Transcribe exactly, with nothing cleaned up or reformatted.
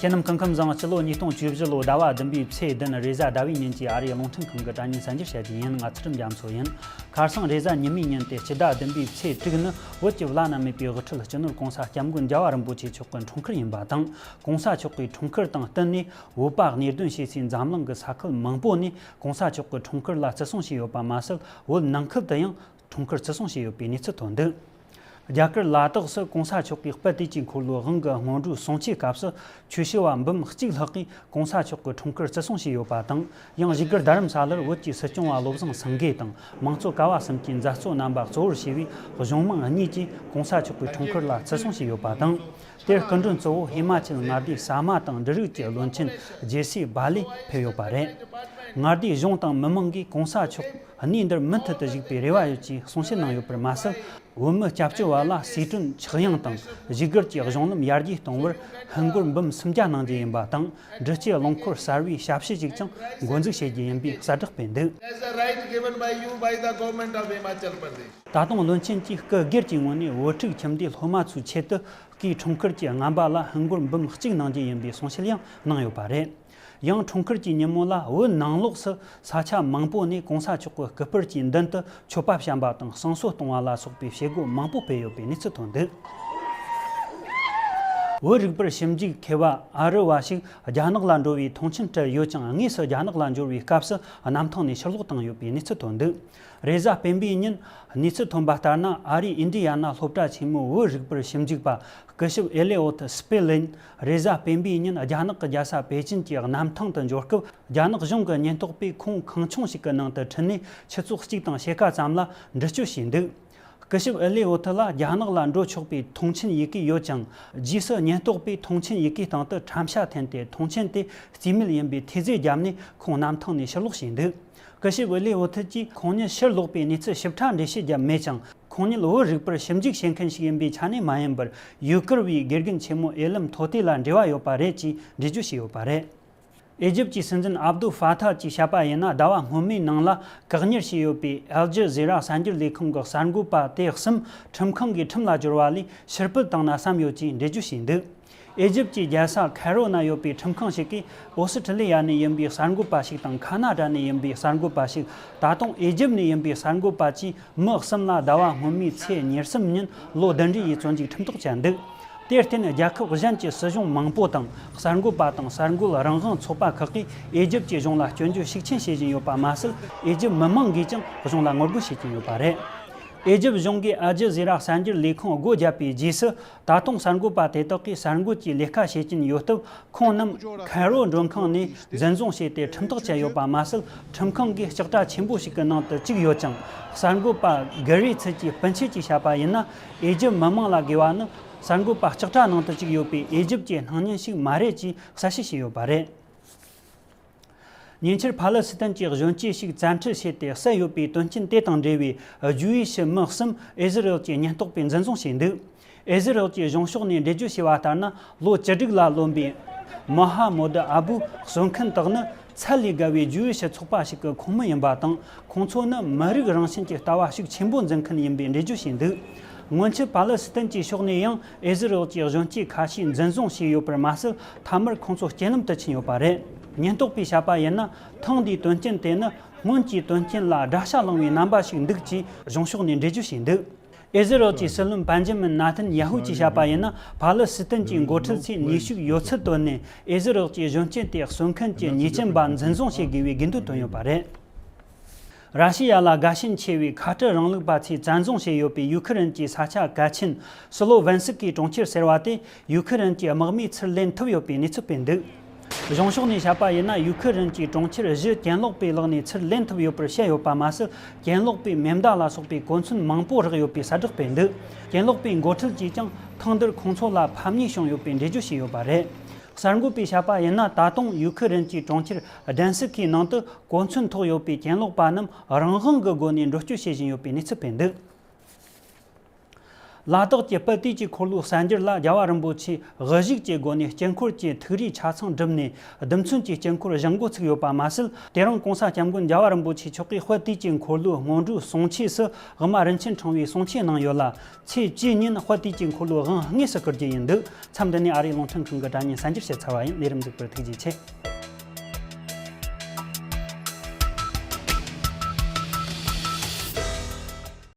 ཁྱེད་རྣམས་སྐུ་ཁམས་བཟང་། སྤྱི་ལོ་ཉིས་སྟོང་བཅུ་བཞི་ལོའི་ཟླ་བ་བདུན་པའི་ཚེས་བདུན་རེས་གཟའ་ཟླ་བའི་ཉིན་གྱི་ཨ་རིའི་རླུང་འཕྲིན་ཁང་གི་དྲ་བརྙན་གསར་འགྱུར་བཤད་རྒྱུ་ཡིན། ང་ཚུལ་ཁྲིམས་རྒྱ་མཚོ་ཡིན། ཁ་སང་རེས་གཟའ་ཉི་མའི་ཉིན་ཏེ་སྤྱི་ཟླ་བདུན་པའི་ཚེས་དྲུག་ནི་བོད་ཀྱི་བླ་ན་མེད་པའི་དབུ་ཁྲིད་སྤྱི་ནོར་༸གོང་ས་༸སྐྱབས་མགོན་རྒྱལ་བ་རིན་པོ་ཆེ་མཆོག་གི་འཁྲུངས་སྐར་ཡིན་པ་དང་། ༸གོང་ས་མཆོག་གི་འཁྲུངས་སྐར་དང་བསྟུན་ནས་བོད་པ་གནས་སྡོད་བྱེད་སའི་འཛམ་གླིང་གི་ས་ཁུལ་མང་པོ་ནས་༸གོང་ས་མཆོག་གི་འཁྲུངས་སྐར་ལ་བརྩི་སྲུང་བྱས་ཡོད་པ་མ་ཟད། བོད་ནང་ཁུལ་དུ་ཡང་འཁྲུངས་སྐར་བརྩི་སྲུང་བྱས་ཡོད་པའི་གནས་ཚུལ་ཐོན་འདུག་རྒྱ་གར་ལ་དྭགས་སུ་༸གོང་ས་མཆོག་གི་སྤུ་དུས་ཀྱི་འཁོར་ལོའི་དབང་གི་སྔོན་འགྲོའི་གསུང་ཆོས་སྐབས་སུ། ཆོས་ཞུ་བ་འབུམ་གཅིག་ལྷག་གིས་༸གོང་ས་མཆོག་གི་འཁྲུངས་སྐར་བརྩི་སྲུང་བྱས་ཡོད་པ་དང་། ཡང་བཞུགས་སྒར་རྡ་རམ་ས་ལར་བོད་ཀྱི་སྲིད་སྐྱོང་བ་བློ་བཟང་སེང་གེ་དང་། མང་གཙོ་ཀ་བ་གསུམ་གྱི་མཛད་གཙོ་རྣམ་པ་གཙོ་བོར་བྱས་པའི་གཞུང་མང་གཉིས་ཀྱིས་༸གོང་ས་མཆོག་གི་འཁྲུངས་སྐར་ལ་བརྩི་སྲུང་བྱས་ཡོད་པ་དང་། དེར་སྐུ་མགྲོན་གཙོ་བོ་ཧི་མ་ཅལ་མངའ་སྡེའི་ཟ་མ་དང་འབྲུ་རིགས་ཀྱི་བློན་ཆེན་ཇེ་སི་བྷ་ལེ་ཕེབས་ཡོད་པ་རེད། མངའ་སྡེའི་གཞུང་དང་མི་མང་གིས་༸གོང་ས་མཆོག་གནས་འདིར་མུ་མཐུད་དུ་བཞུགས་པའི་རེ་བ་ཡོད་ཅེས་གསུང་བཤད་གནང་ཡོད་པར་མ་ཟད། བོད་མི་སྐྱབས་བཅོལ་བ་ལ་སྲིད་དོན་ཆགས་ཡང་དང་བཞུགས་སྒར་གྱི་གཞུང་ལམ་ཡར་རྒྱས་གཏོང་བར་ཧིན་སྒོར་འབུམ་སུམ་བརྒྱ་གནང་རྒྱུ་ཡིན་པ་དང་། འབྲི་ཆུའི་རླངས་འཁོར་གསར་བའི་ཞབས་ཞུ་ཞིག་ཀྱང་འགོ་འཛུགས་བྱེད་རྒྱུ་ཡིན་པའི་གསལ་བསྒྲགས་སྤེལ་འདུག As a right given by you by the government of Himachal Pradesh. ད་དུང་བློན་ཆེན་གྱིས་སྐུ་སྒེར་གྱི་ངོས་ནས་བོད་ཕྲུག་ཁྱིམ་སྡེ་སློབ་མ་ཚོའི་ཆེད་དུ་སྐུའི་འཁྲུངས་སྐར་གྱི་རྔན་པ་ལ་ཧིན་སྒོར་འབུམ་གཅིག་གནང་རྒྱུ་ཡིན་པའི་གསུང་བཤད་ཡང་གནང་ཡོད་པ་རེད། ཡང་འཁྲུངས་སྐར་གྱི་ཉིན་མོ་ལ་བོད་ནང་ལོགས་སུ་ས་ཆ་མང་པོ་ནས་༸གོང་ས་མཆོག་གི་སྐུ་པར་གྱི་མདུན་དུ་མཆོད་པ་བཤམས་པ་དང་བསང་གསོལ་གཏོང་བ་ལ་སོགས་པའི་བྱེད་སྒོ་མང་པོ་སྤེལ་ཡོད་པའི་གནས་ཚུལ་ཐོན་འདུག་བོད་རིག་པར་ཞིབ་འཇུག་མཁས་པ་ཨ་རི་བ་ཞིག་རྒྱ་ནག་ལ་འགྲོ་བའི་མཐོང་ཆེན་སྤྲད་ཡོད་ཀྱང་། དངོས་སུ་རྒྱ་ནག་ལ་འབྱོར་བའི་སྐབས་སུ་གནམ་ཐང་ནས་ཕྱིར་ལོག་བཏང་ཡོད་པའི་གནས་ཚུལ་ཐོན་འདུག་རེས་གཟའ་སྤེན་པའི་ཉིན་གནས་ཚུལ་ཐོན་པ་ལྟར་ན། ཨ་རིའི་ཨིན་ཌི་ཡ་ན་སློབ་གྲྭ་ཆེན་མོའི་བོད་རིག་པར་ཞིབ་འཇུག་པ་སྐུ་ཞབས་ཨེ་ལེ་ཨོ་ཐི་སྤེ་ལིན་རེས་གཟའ་སྤེན་པའི་ཉིན་རྒྱ་ནག་གི་རྒྱལ་ས་པེ་ཅིན་གྱི་གནམ་ཐང་དུ་འབྱོར་སྐབས། རྒྱ་ནག་གཞུང་གི་ཉེན་རྟོག་པས་ཁོང་གང་བྱུང་ཞིག་གི་ནང་དུ་ཁྲིད་ནས་ཆུ་ཚོད་གཅིག་དང་ཕྱེད་ཀ་ཙམ་ལ་འདྲི་གཅོད་བྱས་འདུག་སྐུ་ཞབས་ཨེ་ལེ་ཨོ་ཐི་ལ་རྒྱ་ནག་ལ་འགྲོ་ཆོག་པའི་ཐོངས་མཆན་ཡི་གེ་ཡོད་ཀྱང་། རྗེས་སུ་ཉེན་རྟོག་པས་ཐོངས་མཆན་ཡི་གེའི་སྟེང་དུ་ཁྲམ་ཤ་འཐེན་ཏེ། ཐོངས་མཆན་དེ་རྩིས་མེད་ཡིན་པའི་ཐེལ་ཙེ་བརྒྱབ་ནས་ཁོང་གནམ་ཐང་ནས་ཕྱིར་ལོག་བྱས་འདུག་སྐུ་ཞབས་ཨེ་ལེ་ཨོ་ཐི་གྱིས་ཁོང་ཉིད་ཕྱིར་ལོག་པའི་གནས་ཚུལ་ཞིབ་ཕྲ་འགྲེལ་བཤད་བརྒྱབ་མེད་ཀྱང་། ཁོང་ཉིད་བོད་རིག་པར་ཞིབ་འཇུག་བྱེད་མཁན་ཞིག་ཡིན་པའི་ཆ་ནས་མ་ཡིན་པར། ཡུ་གུར་བའི་དགེ་རྒན་ཆེན་མོ་ཨེ་ལམ་ཐོ་ཏེ་ལ་འབྲེལ་བ་ཡོད་པ་རེད་ཅེས་འགྲེལ་བརྗོད་བྱས་ཡོད་པ་རེད། ཨེ་ཇིབ་ཀྱི་སྲིད་འཛིན་ཨབ་དུ་ཧྥ་ཐ་གྱིས་བཤད་པ་ཡིན་ན། ཟླ་བ་སྔོན་མའི་ནང་ལ་བཀག་ཉར་བྱས་ཡོད་པའི་ཨལ་ཇི་ཟི་ར་གསར་འགྱུར་ལས་ཁང་གི་གསར་འགོད་པ་དེ་གསུམ་ཁྲིམས་ཁང་གིས་ཁྲིམས་ལ་སྦྱོར་བ་ལས་ཕྱིར་ཕུད་བཏང་ན་བསམ་ཡོད་ཅེས་འགྲེལ་བརྗོད་བྱས་འདུག་ཨེ་ཇིབ་ཀྱི་རྒྱལ་ས་ཁའི་རོ་ན་ཡོད་པའི་ཁྲིམས་ཁང་ཞིག་གིས། ཨོ་སི་ཁྲི་ལི་ཡ་ནས་ཡིན་པའི་གསར་འགོད་པ་ཞིག་དང་། ཁ་ན་ཌ་ནས་ཡིན་པའི་གསར་འགོད་པ་ཞིག་ད་དུང་ཨེ་ཇིབ་ནས་ཡིན་པའི་གསར་འགོད་པ་བཅས་མི་གསུམ་ལ་ཟླ་བ་སྔོན་མའི་ཚེས་ཉེར་གསུམ་ཉིན་ལོ་བདུན་རེ་ཡི་བཙོན་འཇུག་ཁྲིམས་ཐག་བཅད་འདུག་དེར་བརྟེན། རྒྱལ་ཁབ་གཞན་གྱི་སྲིད་གཞུང་མང་པོ་དང་། གསར་འགོད་པ་དང་གསར་འགོད་རང་དབང་ཚོགས་པ་ཁག་གིས་ཨེ་ཇིབ་ཀྱི་གཞུང་ལ་སྐྱོན་བརྗོད་ཤུགས་ཆེན་བྱེད་བཞིན་ཡོད་པ་མ་ཟད། ཨེ་ཇིབ་མི་མང་གིས་ཀྱང་གཞུང་ལ་ངོ་རྒོལ་བྱེད་ཀྱིན་ཡོད་པ་རེད། ཨེ་ཇིབ་གཞུང་གིས་ཨལ་ཇི་ཟི་ར་གསར་འགྱུར་ལས་ཁང་སྒོ་བརྒྱབ་པའི་རྗེས་སུ། ད་དུང་གསར་འགོད་པ་དེ་དག་གིས་གསར་འགོད་ཀྱི་ལས་ཀ་བྱེད་ཀྱིན་ཡོད་སྟབས། ཁོང་རྣམས་ཁའི་རོ་མགྲོན་ཁང་ནས་འཛིན་བཟུང་བྱས་ཏེ་ཁྲིམས་ཐག་བཅད་ཡོད་པ་མ་ཟད། ཁྲིམས་ཁང་གིས་ལྕགས་དྲ་ཆེན་པོ་ཞིག་གི་ནང་དུ་བཅུག་ཡོད་ཅིང་། གསར་འགོད་པ་གྷི་རི་ཚིད་ཀྱི་སྤུན་མཆེད་ཀྱིས་བཤད་པ་ཡིན་ན། ཨེ་ཇིབ་མི་མང་ལ་དགོས་པ་ནི། གསར་འགོད་པ་ལྕགས་དྲ་ནང་དུ་བཅུག་ཡོད་པའི་ཨེ་ཇིབ་ཀྱི་སྣང་བརྙན་ཞིག་མ་རེད་ཅེས་གསལ་བཤད་བྱས་ཡོད་པ་རེད། ཉེ་ཆར་ཕ་ལེ་སི་ཐན་གྱི་གཞོན་སྐྱེས་ཤིག་བཙན་ཁྲིད་བྱས་ཏེ་བསད་ཡོད་པའི་དོན་རྐྱེན་དེ་དང་འབྲེལ་བའི་ཇུ་ཡི་ཤི་མི་གསུམ་ཨི་ཟི་རེལ་གྱི་ཉེན་རྟོག་པས་འཛིན་བཟུང་བྱས་འདུག་ཨི་ཟི་རེལ་གྱི་གཞུང་ཕྱོགས་ནས་འགྲེལ་བརྗོད་བྱས་པ་ལྟར་ན། ལོ་བཅུ་དྲུག་ལ་ལོན་པའི་མོ་ཧ་མོ་དི་ཨ་བུ་གསོད་མཁན་དག་ནི། ཚད་ལས་བརྒལ་བའི་ཇུ་ཡི་ཤི་ཚོགས་པ་ཞིག་གི་ཁོངས་མི་ཡིན་པ་དང་། ཁོང་ཚོ་ནི་མི་རིགས་རང་བཞིན་གྱི་ལྟ་བ་ཤུགས་ཆེན་པོ་འཛིན་མཁན་ཡིན་པའི་འགྲེལ་བརྗོད་བྱས་འདུག་སྔོན་ཆད་ཕ་ལེ་སི་ཐན་གྱི་ཕྱོགས་ནས་ཡང་ཨི་ཟི་རེལ་གྱི་གཞོན་སྐྱེས་ཁ་ཤས་འཛིན་བཟུང་བྱས་ཡོད་པར་མ་ཟད། མཐའ་མར་ཁོང་ཚོ་རྐྱེན་ལམ་དུ་ཕྱིན་ཡོད་པ་རེད། ཉེན་རྟོག་པས་བཤད་པ་ཡིན་ན། ཐེངས་འདིའི་དོན་རྐྱེན་དེ་ནི་སྔོན་གྱི་དོན་རྐྱེན་ལ་དགྲ་ཤ་ལངས་པའི་རྣམ་པ་ཞིག་འདུག་ཅེས་གཞུང་ཕྱོགས་ནས་འགྲེལ་བརྗོད་བྱས་འདུག་ཨི་ཟི་རེལ་གྱི་སྲིད་བློན་བན་ཇི་མིན་ནཱ་ཐན་ཡ་ཧུ་གྱིས་བཤད་པ་ཡིན་ན། ཕ་ལེ་སི་ཐན་གྱི་འགོ་ཁྲིད་ཚོས་ནུས་ཤུགས་ཡོད་ཚད་བཏོན་ནས་ཨི་ཟི་རེལ་གྱི་གཞོན་སྐྱེས་དེ་གསོད་མཁན་གྱི་ཉེས་ཅན་པ་འཛིན་བཟུང་བྱེད་དགོས་པའི་དགོས་འདུན་བཏོན་ཡོད་པ་རེད། ར་ཤི་ཡ་ལ་དགའ་ཞེན་ཆེ་བའི་ཁ་བྲལ་རིང་ལུགས་པ་ཚོས་བཙན་བཟུང་བྱས་ཡོད་པའི་ཡུ་ཁུ་རེན་གྱི་ས་ཆ་གལ་ཆེན་སི་ལོ་ཝན་སི་ཀི་གྲོང་ཁྱེར་ཟེར་བ་དེ་ཡུ་ཁུ་རེན་གྱི་དམག་མིས་ཚུར་ལེན་ཐུབ་ཡོད་པའི་གནས་ཚུལ་སྤེལ་འདུག་གཞུང་ཕྱོགས་ནས་བཤད་པ་ཡིན་ན། ཡུ་ཁུ་རེན་གྱི་གྲོང་ཁྱེར་བཞི་གྱེན་ལོག་པའི་ལག་ནས་ཚུར་ལེན་ཐུབ་ཡོད་པར་བཤད་ཡོད་པ་མ་ཟད། གྱེན་ལོག་པའི་མེ་མདའ་ལ་སོགས་པའི་གོ་མཚོན་མང་པོ་རེག་ཡོད་པའི་གསལ་བསྒྲགས་སྤེལ་འདུག་གྱེན་ལོག་པའི་འགོ་ཁྲིད་ཀྱིས་ཀྱང་ཐེངས་འདིར་ཁོང་ཚོ་ལ་ཕམ་ཉེས་བྱུང་ཡོད་པའི་འགྲེལ་བརྗོད་བྱས་ཡོད་པ་རེད། གསར་འགོད་པས་བཤད་པ་ཡིན་ན། ད་དུང་ཡུ་ཁུ་རེན་གྱི་གྲོང་ཁྱེར་ཌན་སི་ཀིའི་ནང་དུ་གོ་མཚོན་ཐོགས་ཡོད་པའི་གྱེན་ལོག་པ་རྣམས་རང་དབང་གི་སྒོ་ནས་འགྲོ་སྐྱོད་བྱེད་བཞིན་ཡོད་པའི་གནས་ཚུལ་སྤེལ་འདུག་ལ་དྭགས་ཀྱི་དཔལ་དུས་ཀྱི་འཁོར་ལོའི་གསར་འགྱུར་ལ་རྒྱལ་བ་རིན་པོ་ཆེས་དབུ་བཞུགས་ཀྱི་སྒོ་ནས་དཀྱིལ་འཁོར་གྱི་ཐིག་རིས་ཆ་ཚང་བསྒྲུབས་ནས་བདུན་ཚོན་གྱི་དཀྱིལ་འཁོར་བཞེངས་འགོ་ཚུགས་ཡོད་པ་མ་ཟད། དེ་རིང་གོང་ས་སྐྱབས་མགོན་རྒྱལ་བ་རིན་པོ་ཆེ་མཆོག་གིས་དཔལ་དུས་ཀྱི་འཁོར་ལོའི་སྔོན་འགྲོའི་གསུང་ཆོས་སུ་དབུ་མ་རིན་ཆེན་ཕྲེང་བའི་གསུང་ཆོས་གནང་ཡོད་ལ། ཚེས་བཅུའི་ཉིན་དཔལ་དུས་ཀྱི་འཁོར་ལོའི་དབང་དངོས་སུ་བསྐུར་རྒྱུ་ཡིན་འདུག་མཚམས་འདི་ནས་ཨ་རིའི་རླུང་འཕྲིན་ཁང་གི་དྲ་བརྙན་གསར་འགྱུར་བཤད་ཚར་བ་ཡིན། ལས་རིམ་གཟིགས་པར་ཐུགས་རྗེ་ཆེ།